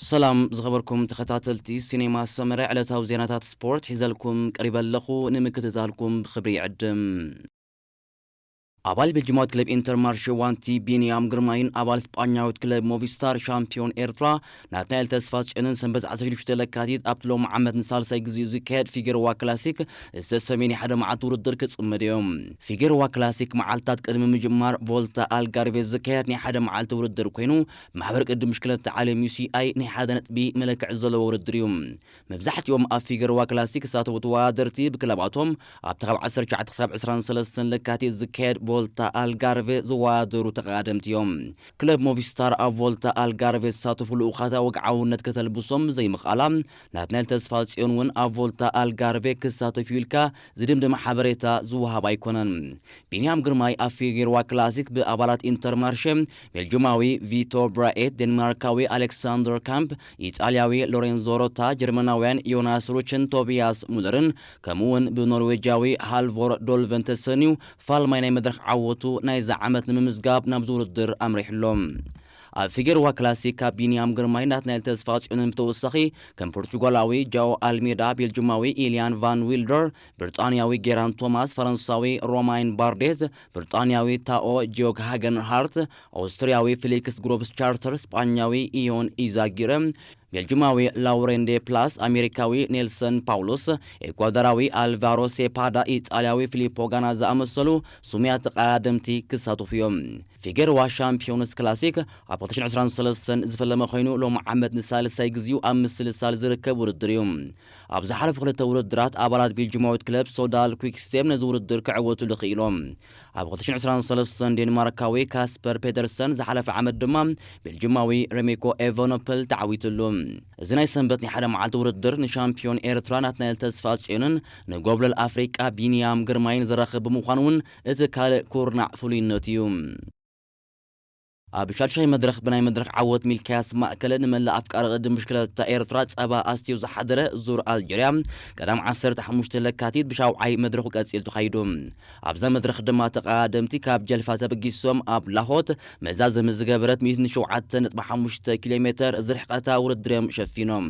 ሰላም ዝኸበርኩም ተኸታተልቲ ሲኔማ ሰመረ፣ ዕለታዊ ዜናታት ስፖርት ሒዘልኩም ቀሪበ ኣለኹ። ንምክትታልኩም ብኽብሪ ይዕድም። ኣባል ቤልጅማዊት ክለብ ኢንተርማርሼ ዋንቲ ቢንያም ግርማይን ኣባል ስጳኛዊት ክለብ ሞቪስታር ሻምፒዮን ኤርትራ ናትናኤል ተስፋጽዮንን ሰንበት ዓሰርተ ሽዱሽተ ለካቲት ኣብቲ ሎም ዓመት ንሳልሳይ ግዜኡ ዝካየድ ፊገርዋ ክላሲክ ዝተሰምየ ናይ ሓደ መዓልቲ ውድድር ክጽመድ እዮም። ፊገርዋ ክላሲክ መዓልታት ቅድሚ ምጅማር ቮልታ ኣልጋርቬ ዝካየድ ናይ ሓደ መዓልቲ ውድድር ኮይኑ፣ ማሕበር ቅድም ብሽክለታ ዓለም ዩ ሲ ኣይ ናይ ሓደ ነጥቢ መለክዒ ዘለዎ ውድድር እዩ። መብዛሕትኦም ኣብ ፊገርዋ ክላሲክ ዝሳተፉ ተወዳደርቲ ብክለባቶም ኣብቲ ካብ ዓሰርተ ትሽዓተ ክሳብ ዕስራን ሰለስተን ለካቲት ዝካየድ ቮልታ ኣልጋርቬ ዝወዳደሩ ተቐዳደምቲ እዮም። ክለብ ሞቪስታር ኣብ ቮልታ ኣልጋርቬ ዝሳተፉ ልኡኻታ ወግዓውነት ከተልብሶም ዘይምኽኣላ ናትናኤል ተስፋጽዮን እውን ኣብ ቮልታ ኣልጋርቬ ክሳተፍ እዩ ኢልካ ዝድምድም ሓበሬታ ዝወሃብ ኣይኮነን። ቢንያም ግርማይ ኣብ ፊጌርዋ ክላሲክ ብኣባላት ኢንተርማርሸ ቤልጅማዊ ቪቶ ብራኤት፣ ዴንማርካዊ ኣሌክሳንደር ካምፕ፣ ኢጣልያዊ ሎሬንዞ ሮታ፣ ጀርመናውያን ዮናስ ሩችን ቶቢያስ ሙለርን ከምኡውን ብኖርዌጃዊ ሃልቮር ዶልቨን ተሰንዩ ፋልማይ ናይ መድረኽ ዓወቱ ናይዚ ዓመት ንምምዝጋብ ናብዚ ውድድር ኣምሪሕሎም። ኣብ ፊጌርዋ ክላሲክ ካብ ቢንያም ግርማይ ናትናኤል ተስፋጽዮንን ብተወሳኺ ከም ፖርቹጋላዊ ጃኦ ኣልሜዳ፣ ቤልጅማዊ ኢልያን ቫን ዊልደር፣ ብሪጣንያዊ ጌራን ቶማስ፣ ፈረንሳዊ ሮማይን ባርዴት፣ ብሪጣንያዊ ታኦ ጂዮግ ሃገን ሃርት፣ ኣውስትርያዊ ፊሊክስ ግሮብስ ቻርተር፣ ስጳኛዊ ኢዮን ኢዛጊረ፣ ቤልጅማዊ ላውሬንዴ ፕላስ፣ ኣሜሪካዊ ኔልሰን ፓውሎስ፣ ኤኳዶራዊ ኣልቫሮ ሴፓዳ፣ ኢጣልያዊ ፊሊፖ ጋና ዝኣመሰሉ ስሙያት ተቐዳደምቲ ክሳተፉ እዮም። ፊጌርዋ ሻምፒዮንስ ክላሲክ ኣብ ክልተ ሽሕን ዕስራን ሰለስተን ዝፈለመ ኮይኑ፣ ሎም ዓመት ንሳልሳይ ግዜኡ ኣብ ምስልሳል ዝርከብ ውድድር እዩ። ኣብ ዝሓለፉ ክልተ ውድድራት ኣባላት ቤልጅማዊት ክለብ ሶዳል ኩክስቴም ነዚ ውድድር ክዕወትሉ ክኢሎም። ኣብ ክልተ ሽሕን ዕስራን ሰለስተን ዴንማርካዊ ካስፐር ፔተርሰን፣ ዝሓለፈ ዓመት ድማ ቤልጅማዊ ሬሜኮ ኤቨኖፐል ተዓዊትሉ። እዚ ናይ ሰንበት ናይ ሓደ መዓልቲ ውድድር ንሻምፒዮን ኤርትራ ናትናኤል ተስፋጽዮንን ንጎብለል ኣፍሪቃ ቢንያም ግርማይን ዘራኽብ ብምዃኑ እውን እቲ ካልእ ኩርናዕ ፍሉይነቱ እዩ። ኣብ ሻድሻይ መድረኽ ብናይ መድረኽ ዓወት ሚልክያስ ማእከለ ንመላእ ኣፍቃሪ ቅድም ብሽክለታ ኤርትራ ጸባ ኣስትዩ ዝሓደረ ዙር ኣልጀርያ ቀዳም ዓሰርተ ሓሙሽተ ለካቲት ብሻውዓይ መድረኹ ቀጺሉ ተኻይዱ። ኣብዛ መድረኽ ድማ ተቐዳደምቲ ካብ ጀልፋ ተበጊሶም ኣብ ላሆት መዛዘሚ ዝገበረት ሚእትን ሸውዓተ ነጥቢ ሓሙሽተ ኪሎ ሜተር ዝርሕቀታ ውድድር እዮም ሸፊኖም።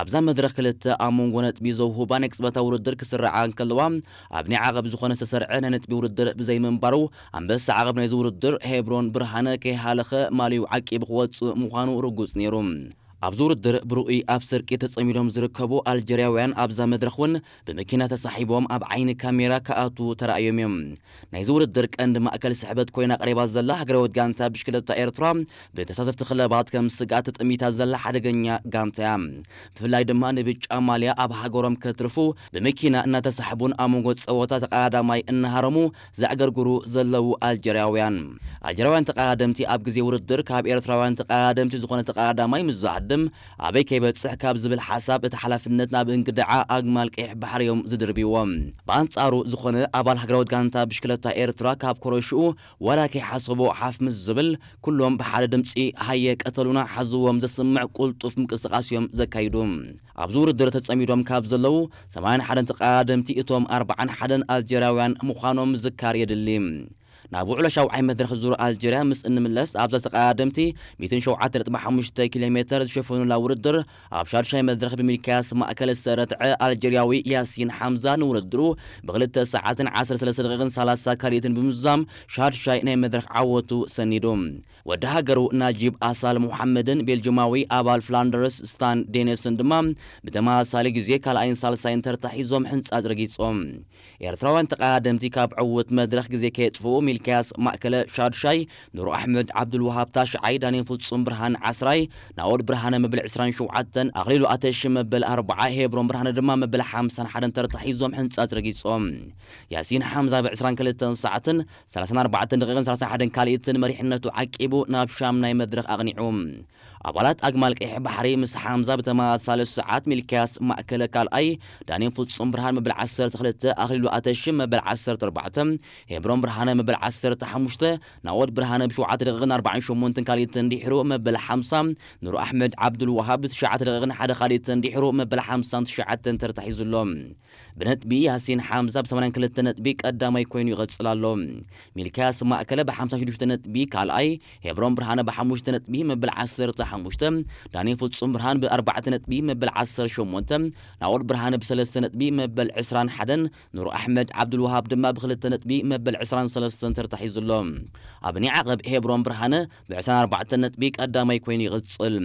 ኣብዛ መድረኽ ክልተ ኣብ መንጎ ነጥቢ ዘውህባ ናይ ቅጽበታዊ ውድድር ክስርዓ እንከለዋ፣ ኣብ ናይ ዓቐብ ዝኾነ ዝተሰርዐ ናይ ነጥቢ ውድድር ብዘይምንባሩ፣ ኣንበሳ ዓቐብ ናይዚ ውድድር ሄብሮን ብርሃነ ከይሃለኸ ማልዩ ዓቂቡ ክወጽእ ምዃኑ ርጉጽ ነይሩ። ኣብዚ ውድድር ብርኡይ ኣብ ስርቂ ተጸሚዶም ዝርከቡ ኣልጀርያውያን ኣብዛ መድረኽ እውን ብመኪና ተሳሒቦም ኣብ ዓይኒ ካሜራ ክኣትዉ ተራእዮም እዮም። ናይዚ ውድድር ቀንዲ ማእከል ስሕበት ኮይና ቀሪባ ዘላ ሃገራዊት ጋንታ ብሽክለታ ኤርትራ ብተሳተፍቲ ክለባት ከም ስግኣት ተጠሚታ ዘላ ሓደገኛ ጋንታ እያ። ብፍላይ ድማ ንብጫ ማልያ ኣብ ሃገሮም ከትርፉ ብመኪና እናተሳሕቡን ኣብ መንጎ ጸወታ ተቐዳዳማይ እናሃረሙ ዘዕገርግሩ ዘለዉ ኣልጀርያውያን። ኣልጀርያውያን ተቐዳደምቲ ኣብ ግዜ ውድድር ካብ ኤርትራውያን ተቐዳደምቲ ዝኾነ ተቐዳዳማይ ምስ ዝሃድም ኣበይ ከይበጽሕ ካብ ዝብል ሓሳብ እቲ ሓላፍነት ናብ እንግድዓ ኣግማል ቀይሕ ባሕሪ እዮም ዝድርብዎ። ብኣንጻሩ ዝኾነ ኣባል ሃገራዊት ጋንታ ብሽክለታ ኤርትራ ካብ ኮረሽኡ ዋላ ከይሓሰቦ ሓፍ ምስ ዝብል፣ ኩሎም ብሓደ ድምጺ ሃየ ቀተሉና ሓዝዎም ዘስምዕ ቁልጡፍ ምንቅስቓስ እዮም ዘካይዱ። ኣብዚ ውድድር ተጸሚዶም ካብ ዘለዉ ሰማንያን ሓደን ተቐዳደምቲ እቶም ኣርብዓን ሓደን ኣልጀርያውያን ምዃኖም ምዝካር የድሊ። ናብ ውዕሎ ሻውዓይ መድረኽ ዙር ኣልጀርያ ምስ እንምለስ፣ ኣብዛ ተቐዳደምቲ ሚእትን ሸውዓተ ነጥቢ ሓሙሽተ ኪሎ ሜተር ዝሸፈኑላ ውድድር ኣብ ሻድሻይ መድረኽ ብሚልክያስ ማእከል ዝተረትዐ ኣልጀርያዊ ያሲን ሓምዛ ንውድድሩ ብክልተ ሰዓትን ዓሰርተ ሰለስተ ደቂቕን ሰላሳ ካልኢትን ብምዝዛም ሻድሻይ ናይ መድረኽ ዓወቱ ሰኒዱ። ወዲ ሃገሩ ናጂብ ኣሳል ሙሓመድን ቤልጅማዊ ኣባል ፍላንደርስ ስታን ዴኔስን ድማ ብተመሳሳሊ ግዜ ካልኣይን ሳልሳይን ተርታ ሒዞም ሕንጻጽ ረጊጾም። ኤርትራውያን ተቐዳደምቲ ካብ ዕዉት መድረኽ ግዜ ከየጥፍኡ ሚልክያስ ማእከለ ሻድሻይ፣ ኑር ኣሕመድ ዓብዱልወሃብ ታሽዓይ፣ ዳንኤል ፍጹም ብርሃን ዓስራይ፣ ናኦድ ብርሃነ መበል ዕስራን ሸውዓተን፣ ኣኽሊሉ ኣተሽ መበል ኣርብዓ፣ ሄብሮን ብርሃነ ድማ መበል ሓምሳን ሓደን ተርታ ሒዞም ሕንጻጽ ረጊጾም። ያሲን ሓምዛ ብዕስራን ክልተን ሰዓትን ሰላሳን ኣርባዕተን ደቂቕን ሰላሳን ሓደን ካልኢትን መሪሕነቱ ዓቂቡ ናብ ሻምናይ መድረኽ ኣቕኒዑ። ኣባላት ኣግማል ቀይሕ ባሕሪ ምስ ሓምዛ ብተመሳሳሊ ሰዓት፣ ሚልክያስ ማእከለ ካልኣይ፣ ዳንኤል ፍጹም ብርሃን መበል ዓሰርተ ክልተ፣ ኣኽሊሉ ኣተሽም መበል ዓሰርተ ኣርባዕተ፣ ሄብሮን ብርሃነ መበል ዓሰርተ ሓሙሽተ፣ ናኦድ ብርሃነ ብሸውዓተ ደቂቕን ኣርባዓን ሸሞንተን ካልኢትን ድሒሩ መበል ሓምሳ፣ ኑር ኣሕመድ ዓብዱል ወሃብ ብትሽዓተ ደቂቕን ሓደ ካልኢትን ድሒሩ መበል ሓምሳን ትሽዓተን ተርታ ሒዙ ኣሎ። ብነጥቢ ያሲን ሓምዛ ብ ሰማንያን ክልተ ነጥቢ ቀዳማይ ኮይኑ ይቐጽል ኣሎ። ሚልክያስ ማእከለ ብ ሓምሳ ሽዱሽተ ነጥቢ ካልኣይ፣ ሄብሮን ብርሃነ ብ ሓሙሽተ ነጥቢ መበል ዓሰርተ ሓሙሽተ፣ ዳንኤል ፍጹም ብርሃን ብ ኣርባዕተ ነጥቢ መበል ዓሰርተ ሸሞንተ፣ ናኦድ ብርሃነ ብ ሰለስተ ነጥቢ መበል ዕስራን ሓደን፣ ኑር ኣሕመድ ዓብዱልወሃብ ድማ ብክልተ ነጥቢ መበል ዕስራን ሰለስተን ተርታ ሒዙ ኣሎ። ኣብ ናይ ዓቐብ ሄብሮን ብርሃነ ብ ዕስራን ኣርባዕተን ነጥቢ ቀዳማይ ኮይኑ ይቕጽል።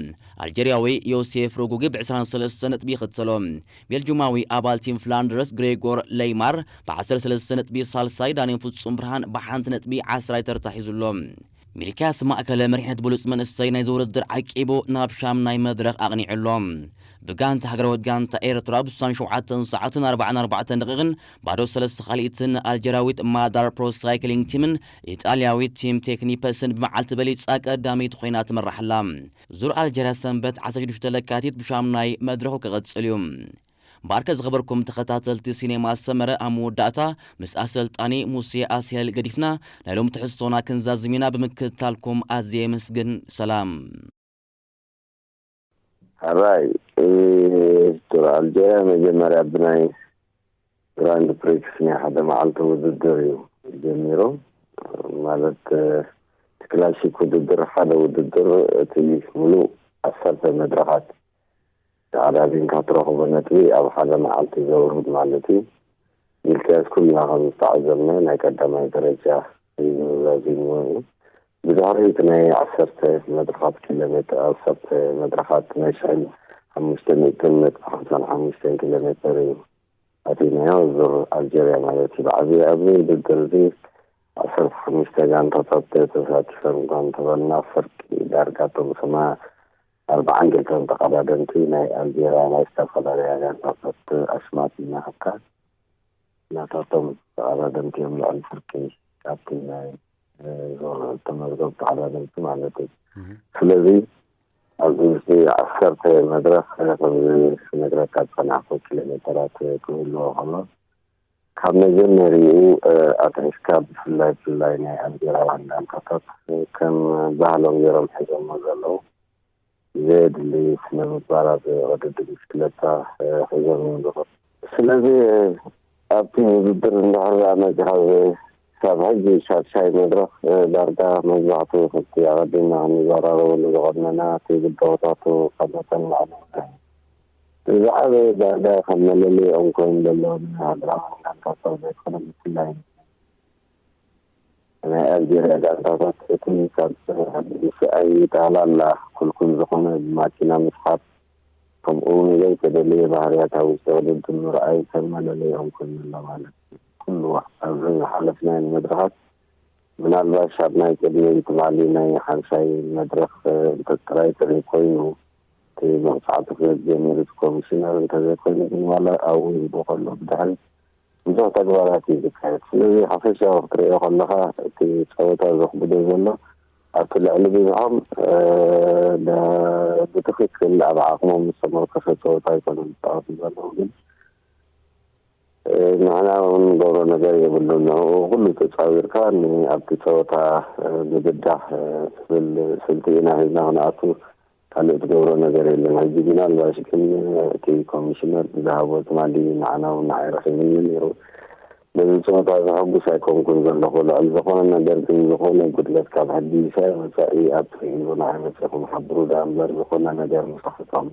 ኣልጀርያዊ ዮሴፍ ሩጉጊ ብ ዕስራን ሰለስተን ነጥቢ ይኽተሎ። ቤልጁማዊ ኣባል ቲም ፍላንድረስ ግሬጎር ለይማር ብ ዓሰርተ ሰለስተ ነጥቢ ሳልሳይ፣ ዳንኤል ፍጹም ብርሃን ብሓንቲ ነጥቢ ዓስራይ ተርታ ሒዙ ኣሎ። ሚልክያስ ማእከለ መሪሕነት ብሉጽ መንእሰይ ናይዚ ውድድር ዓቂቡ ናብ ሻምናይ መድረኽ ኣቕኒዑ ኣሎ። ብጋንታ ሃገራዊት ጋንታ ኤርትራ ብ ሸውዓተን ሰዓትን ኣርባዓን ኣርባዕተን ደቂቕን ባዶ ሰለስተ ካልኢትን ኣልጀርያዊት ማዳር ፕሮ ሳይክሊንግ ቲምን ኢጣልያዊት ቲም ቴክኒፐስን ብመዓልቲ በሊጻ ቀዳመይቲ ኮይና ትመርሕ ኣላ። ዙር ኣልጀርያ ሰንበት ዓሰርተ ሽዱሽተ ለካቲት ብሻምናይ መድረኹ ክቕጽል እዩ። እምበኣርከ ዝኸበርኩም ተኸታተልቲ ሲኔማ ሰመረ፣ ኣብ መወዳእታ ምስ ኣሰልጣኒ ሙሴ ኣስሄል ገዲፍና ናይ ሎሚ ትሕዝቶና ክንዛዝም ኢና። ብምክትታልኩም ኣዝየ የመስግን። ሰላም። ሕራይ፣ እ፣ ዙር ኣልጀርያ መጀመርያ ብናይ ግራንድ ፕሪክስ ናይ ሓደ መዓልቲ ውድድር እዩ ጀሚሩ። ማለት፣ እ፣ እቲ ክላሲክ ውድድር፣ ሓደ ውድድር፣ እቲ ሙሉእ ዓሰርተ መድረኻት ተዓዳዲምካ ትረኽቦ ነጥቢ ኣብ ሓደ መዓልቲ ዘውርድ ማለት እዩ። ሚልክያስ ኩልና ከም ዝተዓዘብናዮ ናይ ቀዳማይ ደረጃ እዩ ዛዚምዎ እዩ። ብድሕሪ እቲ ናይ ዓሰርተ መድረኻት ኪሎ ሜትር፣ ዓሰርተ መድረኻት ናይ ሽሕን ሓሙሽተ ሚእትን ነጥቢ ሓምሳን ሓሙሽተን ኪሎ ሜትር እዩ ኣቲናዮ፣ ዙር ኣልጀርያ ማለት እዩ። ብዓብዪ ኣብዚ ውድድር እዚ ዓሰርተ ሓሙሽተ ጋንታታት ተሳቲፈን እኳ እንተበልና፣ ፍርቂ ዳርጋ እቶም ሰማ-፣ ኣርባዓን ክልተን ተቐዳደምቲ ናይ ኣልጀርያ ናይ ዝተፈላለያ ጋንታታት ኣስማት እናሃብካ፣ ናታቶም ተቐዳደምቲ እዮም ልዕሊ ፍርቂ ካብቲ ናይ፣ እ፣ ተመዝገቡ ተቐዳደምቲ ማለት እዩ። ስለዚ ኣብዚ ውሽጢ ዓሰርተ መድረኽ፣ እ፣ ከምዚ ክነግረካ ዝጸናሕኩ ኪሎ ሜተራት ክህልዎ ከሎ፣ ካብ መጀመሪኡ፣ እ፣ ኣትሒዝካ ብፍላይ፣ ብፍላይ ናይ ኣልጀርያውያን ጋንታታት፣ እ፣ ከም ባህሎም ገይሮም ሒዞሞ ዘለዉ፣ ዘየድሊ ስነ ምግባር ኣብ ቅድድም ብሽክለታ፣ እ፣ ሒዞም እዮም ዝኸዱ። ስለዚ ኣብቲ ውድድር እንድሕር ደኣ መጺኻ፣ ካብ ሕጂ ሻድሻይ መድረኽ፣ እ፣ ዳርጋ መብዛሕትኡ ከምቲ ኣቐዲምና ክንዘራረበሉ ዝቐድመና፣ እቲ ብድሆታቱ ካብ መጠን ንላዕሊ ይበዝሕ። ዝዓበየ ዳርጋ ከም መለለይኦም ኮይኖም ዘለዉ ንሃገራውያን ጋንታታት ዘይኮነ፣ ብፍላይ ናይ ኣልጀርያ ጋንታታት፣ እቲ ካብ ምስኣይ ጠቕላላ ክልኩል ዝኾነ ብማኪና ምስሓብ፣ ከምኡ እውን ዘይተደለየ ባህርያት ኣብ ውሽጢ ቅድድም ምርኣይ ከም መለለይኦም ኮይኑ ኣሎ ማለት እዩ። ኩሉ ኣብዚ ዝሓለፍናየን መድረኻት፣ ምናልባሽ ኣብ ናይ ቅድሚ ትማሊ ናይ ሓምሻይ መድረኽ፣ እ፣ እንተ ጥራይ ተዘይኮይኑ፣ እቲ መቕጻዕቲ ክህብ ጀሚሩ እቲ ኮሚሽነር፣ እንተዘይኮይኑ ግን ዋላ ኣብኡ ይብሉ ከሎ ብድሕሪት ብዙሕ ተግባራት እዩ ዝካየድ። ስለዚ ሓፈሻዊ ክትርእዮ ከለኻ፣ እቲ ጸወታ ዘኽብዶ ዘሎ ኣብቲ ልዕሊ ብዝሖም፣ እ፣ ለ-፣ ብትኽክል ኣብ ዓቕሞም ዝተመርኮሰ ጸወታ ኣይኮነን ዝጻወቱ ዘለዉ። ግን ንሕና እውን ንገብሮ ነገር የብሉን። ንዕኡ ኩሉ ተጻዊርካ ን-፣ ኣብቲ ጸወታ፣ እ፣ ምብዳህ፣ እ፣ ዝብል ስልቲ ኢና ሒዝና ክንኣቱ። ካልእ ትገብሮ ነገር የለን። ሕጂ ምናልባሽ ግን እቲ ኮሚሽነር ብዝሃቦ ትማሊ ንዓና እውን ንዓይ ረኺብኒ ነይሩ። ነዚ ጸወታ እዚ ሕጉስ ኣይኮንኩን ዘለኹ። ልዕሊ ዝኾነ ነገር ግን ዝኾነ ጉድለት ካብ ሕጊ ኢሳይ ወጻኢ ኣብ ትርኢት ንዓይ መጺኹም ሓብሩ ደኣ እምበር ዝኾነ ነገር ምሳኹም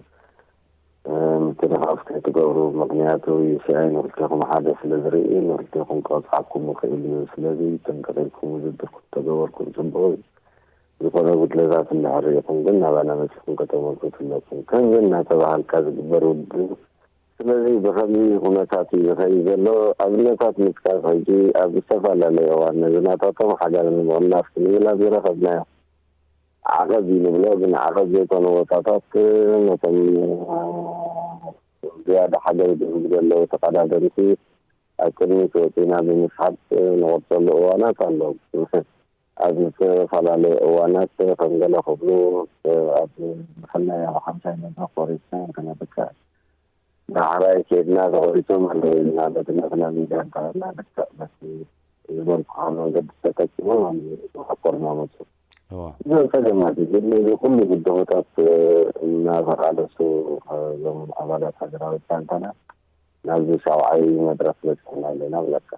ምትንኻፍ ከይትገብሩ፣ ምኽንያቱ ዩሲኣይ ንኽልቴኹም ሓደ ስለ ዝርኢ ንኽልቴኹም ክቐጽዓኩም ይኽእል እዩ። ስለዚ ጥንቅቕ ኢልኩም ውድድርኩም ተገበርኩም ጽቡቕ እዩ። ዝኾነ ጉድለታት እንድሕር ርኢኹም ግን ናባና መጺኹም ከተመልክቱ ኣለኩም። ከምዚ እናተባሃልካ ዝግበር ውድድር እዩ። ስለዚ ብኸምዚ ኩነታት እዩ ዝኸይድ ዘሎ። ኣብነታት ምጥቃስ ሕጂ ኣብ ዝተፈላለየ እዋን ነዚ ናታቶም ሓጋዝ ንምቕናስ ክንብል ኣብ ዝረኸብናዮ ዓቐብ እዩ ንብሎ፣ ግን ዓቐብ ዘይኮነ ቦታታት ነቶም ዝያዳ ሓገዝ ዝህቡ ዘለዉ ተቐዳደምቲ ኣብ ቅድሚት ወፂና ብምስሓብ ንቐርፀሉ እዋናት ኣሎ። ኣብ ዝተፈላለዩ እዋናት ከም ገለ ክብሉ ኣብ ብፍላይ ኣብ ሓምሳይ መድረኽ ቆሪፅና ከነብቅዕ ዳሕራይ ከድና ተቆሪፆም ኣለዉ ኢልና በቲ ናትና ሚድያ እንተበልና ልክዕ በቲ ዝበልኩኻ መንገዲ ተጠቂሞም ኣብ መሓኮርና መፁ። እዞም ፀገማት እዚ ነዚ ኩሉ ብድሆታት እናተቓለሱ እዞም ኣባላት ሃገራዊ ፃንታና ናብዚ ሻውዓይ መድረኽ በፂሕና ኣለና ብለካ።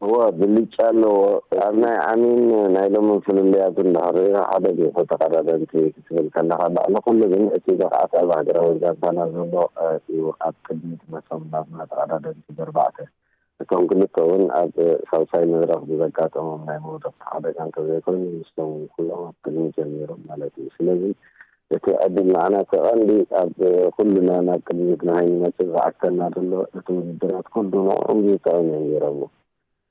እወ ብልጫ ኣለዎ። ኣብ ናይ ዓሚን ናይ ሎምን ፍልልያቱ እንድሕር ርኢኻ ሓደ ጌሶ ተቐዳደምቲ ክትብል ከለኻ ልዕሊ ኩሉ ግን እቲ ብቕዓት ኣብ ሃገራዊ ዛንታና ዘሎ እዩ ኣብ ቅድሚት መሶም ናትና ተቐዳደምቲ በርባዕተ እቶም ክልተ እውን ኣብ ሳልሳይ መድረኽ ብዘጋጠሞም ናይ መውደቕቲ ሓደጋ እንተዘይኮይኑ ምስቶም ኩሎም ኣብ ቅድሚ ጀሚሮም ማለት እዩ። ስለዚ እቲ ዕድል ንዓና እቲ ቀንዲ ኣብ ኩልና ናብ ቅድሚት ንኸይንመፅእ ዝዓግተና ዘሎ እቲ ውድድራት ኩሉ ንዕኡ ዝጥዕም እዮም ገይሮሞ።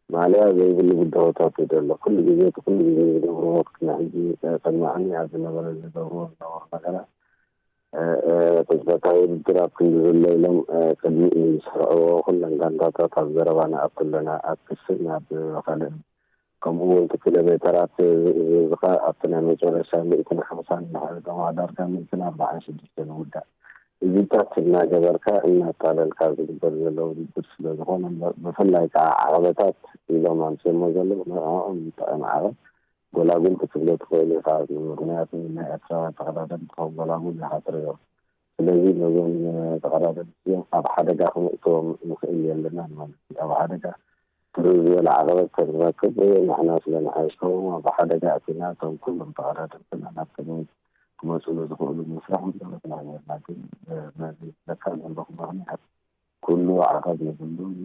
ማልያ ዘይብሉ ብድሆታት እዩ ዘሎ። ኩሉ ግዜ እቲ ኩሉ ግዜ ዝገብርዎ ክሳብ ሕጂ ቅድሚ ዓሚ ኣብ ዝነበረ ዝገብርዎ ዝነበሩ ነገራት ቅጽበታዊ ውድድር ኣብ ክንዲ ዘሎ ኢሎም ቅድሚኡ ዝሰርዕዎ ኩለን ጋንታታት ኣብ ዘረባ ንኣቱ ኣለና ኣብ ክስን ኣብ ካልእን ከምኡ እውን እቲ ኪሎ ሜተራት ዝእዝዝኻ ኣብቲ ናይ መጨረሻ ሚእትን ሓምሳን እንድሕር ድማ ዳርጋ ሚእትን ኣርባዓን ሽዱሽተ ንውዳእ እዚታት እናገበርካ እናጣለልካ ዝግበር ዘሎ ውድድር ስለ ዝኾነ እምበር ብፍላይ ከዓ ዓቐበታት ኢሎም ኣምፅኦሞ ዘለዉ ንዕኦም ዝጥዕም ዓቐብ ጎላጉል ክትብሎ ትኽእል ኢኻ። ምኽንያቱ ናይ ኤርትራውያን ተቐዳደምቲ ከም ጎላጉል ኢኻ ትሪኦ። ስለዚ ነዞም ተቐዳደምቲ እዚኦም ኣብ ሓደጋ ክነእትዎም ንኽእል የለናን ማለት እዩ። ኣብ ሓደጋ ትርር ዝበለ ዓቐበት ተንረክብ ንሕና ስለ ንሓይሽ ከምኡ ኣብ ሓደጋ ኣእቲና እቶም ኩሎም ተቐዳደምትና ናብ ቅድሚት ክመፁሉ ዝኽእሉ መስርሕ ምገበትና ነርና። ግን ነዚ ለካ ዘለኹ ምኽንያት ኩሉ ዓቐብ የብሉን።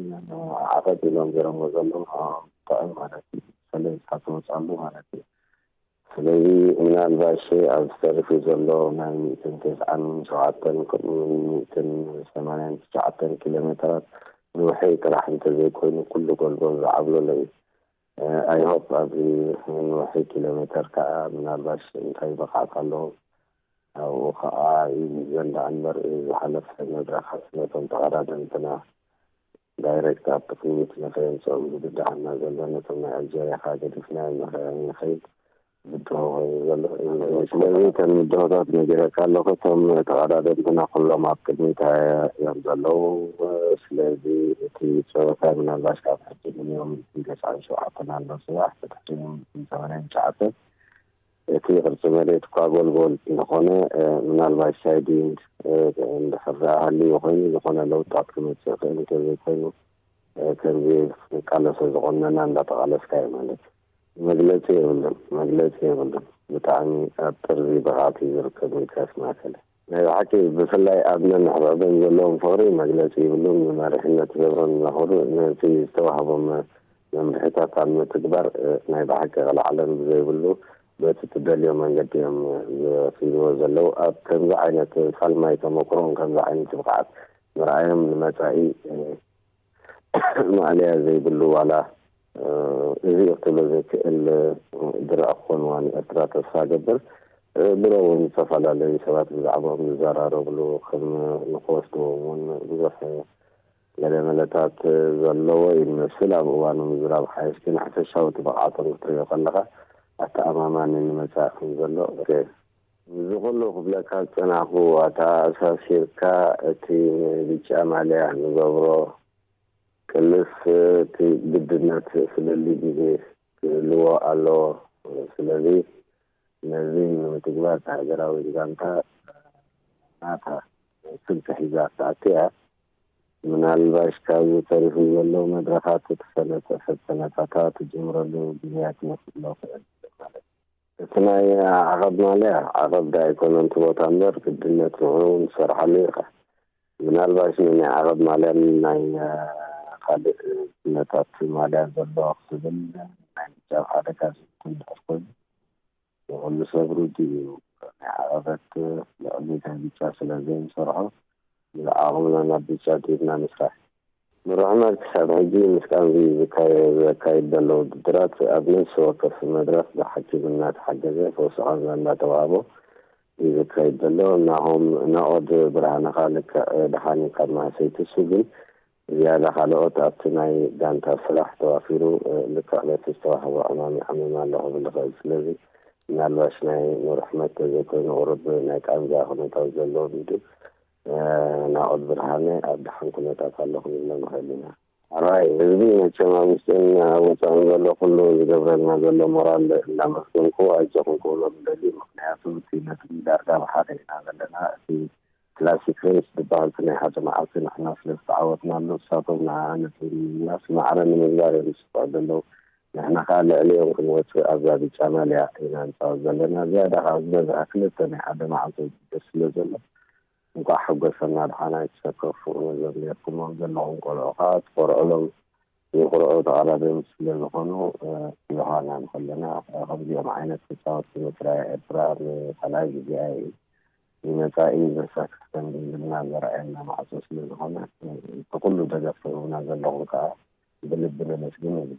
ዓቐብ ኢሎም ገይሮሞ ዘለዉ ንዕኦም ጥዕም ማለት እዩ። ሰለስታ ትወፅኣሉ ማለት እዩ። ስለዚ ምናልባሽ ኣብዚ ተሪፉ ዘሎ ናይ ሚእትን ተስዓን ሸውዓተን ከምኡ እውን ሚእትን ሰማንያን ትሽዓተን ኪሎ ሜተራት ንውሒ ጥራሕ እንተዘይኮይኑ ኩሉ ጎልጎል ዝዓብለሎ እዩ። ኣይሆፕ ኣብዚ ንውሒ ኪሎ ሜተር ከዓ ምናልባሽ እንታይ ብቕዓት ኣለዎም ኣብኡ ከዓ ይምዘን ደኣ እምበር ዝሓለፈ መድረኻት ነቶም ተቐዳደምትና ዳይሬክት ኣብቲ ቅድሚት ንኸየምፅኦም ዝግድኣና ዘሎ ነቶም ናይ ኣልጀርያ ከዓ ገዲፍናዮም ንኸይንኸይድ ዝድሆ ኮይኑ ዘሎ እዩ። ስለዚ እተን ምድሆታት ነጊረካ ኣለኹ። እቶም ተቐዳደምትና ኩሎም ኣብ ቅድሚት እዮም ዘለዉ። ስለዚ እቲ ፀወታ ምናልባሽ ካብ ሕጂ ንዮም ገፃን ሸውዓተን ኣሎ ፅባሕ ብትሕቲ ሰማንያን ትሽዓተን እቲ ቅርፂ መሬት እኳ ጎልጎል እንተኾነ ምናልባሽ ሳይድዊንድ እንድሕር ደኣ ሃልዩ ኮይኑ ዝኾነ ለውጢ ኣብ ክመፅእ ይኽእል እንተዘይኮይኑ ከምዚ ክንቃለሶ ዝቆነና እንዳተቓለስካ እዩ ማለት እዩ። መግለፂ የብሉን፣ መግለፂ የብሉን። ብጣዕሚ ኣብ ጥርዚ ብቕዓት እዩ ዝርከብ ሚልክያስ ማእከለ። ናይ ብሓቂ ብፍላይ ኣብ ነንሕድሕዶም ዘለዎም ፍቕሪ መግለፂ ይብሉን። ንመሪሕነት ገብረን እናኸዱ ነቲ ዝተዋህቦም መምርሒታት ኣብ ምትግባር ናይ ብሓቂ ክልዓለን ብዘይብሉ በቲ ትደልዮ መንገዲ እዮም ዘኺድዎ ዘለዉ። ኣብ ከምዚ ዓይነት ፋልማይ ተመክሮን ከምዚ ዓይነት ብቕዓት ምርኣዮም ንመፃኢ ማእለያ ዘይብሉ ዋላ እዚ እዩ ክትብሎ ዘይክእል ድርዕ ክኾንዋ ንኤርትራ ተስፋ ገብር። ድሮ እውን ዝተፈላለዩ ሰባት ብዛዕባኦም ዝዘራረብሉ ከም ንክወስድዎ እውን ብዙሕ ገለመለታት ዘለዎ እዩ ዝመስል። ኣብ እዋኑ ምዝራብ ሓይሽ ግን ሓፈሻዊ እቲ ብቕዓቶም ክትሪኦ ከለኻ ኣተኣማማኒ ንመጻኢ ከም ዘሎ እየ። እዚ ኩሉ ክብለካ ዝጸናሕኩ ኣተኣሳሲርካ እቲ ንብጫ ማልያ ንገብሮ ቅልስ እቲ ግድነት ፍልልይ ግዜ ክህልዎ ኣለዎ። ስለዚ ነዚ ንምትግባር እታ ሃገራዊት ጋንታ ናታ ስልቲ ሒዛ ክትኣቱ እያ። ምናልባሽ ካብዚ ተሪፉ ዘሎ መድረኻት እቲ ፈለጠ ፈተነታታ ትጅምረሉ ግዜያት ይመስሎ ክእል ማለት እዩ። እቲ ናይ ዓቐብ ማልያ ዓቐብ ዳ ኣይኮነን እቲ ቦታ እምበር ግድነት ንዕኡ ንሰርሓሉ ኢኻ። ምናልባሽ ንናይ ዓቐብ ማልያን ናይ ካልእ ኩነታት ማልያ ዘሎ ክትብል ናይ ምጃብ ሓደጋ ዝምልከት እንድሕር ኮይኑ ንኹሉ ሰብ ርዱእ እዩ። ናይ ዓቐበት ልዕሊ ናይ ብጫ ስለ ዘይንሰርሖ ብዓቕምና ናብ ብጫ ጌርና ንስራሕ። ምሩሕመድ ክሳብ ሕጂ ምስ ቃንዚ ዘካየዶ ዘሎ ውድድራት ኣብ ነፍሲ ወከፍ መድረኽ ብሓኪም እናተሓገዘ ፈውሲ ቃንዛ እናተዋህቦ እዩ ዘካይድ ዘሎ። ናሆም ናኦድ ብርሃንኻ ልክዕ ደሓን እዩ ካብ ማህሰይቲ እሱ ግን ዝያዳ ካልኦት ኣብቲ ናይ ጋንታ ስራሕ ተዋፊሩ ልክዕ ነቲ ዝተዋህቦ ዕማም ይዓምም ኣሎ ክብል ይኽእል። ስለዚ ምናልባሽ ናይ ኑር ኣሕመድ ተዘይኮይኑ ቁሩብ ናይ ቃንዛ ኩነታት ዘለዎ እንድዩ። ናኦድ ብርሃነ ኣብ ደሓን ኩነታት ኣሎ ክንብሎ ንኽእል ኢና። ኣራይ ህዝቢ መቸም ኣብ ውሽጥን ኣብ ወፃእን ዘሎ ኩሉ ዝገብረልና ዘሎ ሞራል እንዳመስገንኩ ኣጆኹም ክብሎም ደሊ። ምክንያቱ እቲ ነጥቢ ዳርጋ ብሓደ ኢና ዘለና። እቲ ክላሲክ ሬስ ዝበሃል ናይ ሓደ መዓልቲ ንሕና ስለ ዝተዓወትናሉ እሳቶም ንዓ ነጥቢ ንምምላስ ማዕረ ንምግባር እዮም ዝስፍዑ ዘለዉ። ንሕና ከዓ ልዕሊኦም ክንወፅእ ኣብዛ ብጫ ማልያ ኢና ንፃወት ዘለና። ዝያዳ ከዓ ዝበዝሐ ክልተ ናይ ሓደ መዓልቲ ውድድር ስለ ዘሎ እንኳዕ ሓጎሰና ድሓን ኣይትሰከፉ። ነዞም ኔርኩሞም ዘለኹም ቆልዑ ከዓ ትኮርዑሎም። ይኹርዑ ተቓዳደምቲ ስለ ዝኾኑ ዮሃና ንኸለና ከምዚኦም ዓይነት ተፃወትቲ መፅረያ ኤርትራ ንካልኣይ ግዜኣ እዩ። ንመፃኢ ዘሳክፍ ከም ዝብልና ዘርኣየና ማዕፆ ስለ ዝኾነ ብኩሉ ደገፍ ትህቡና ዘለኹም ከዓ ብልቢ ነመስግን ንብል።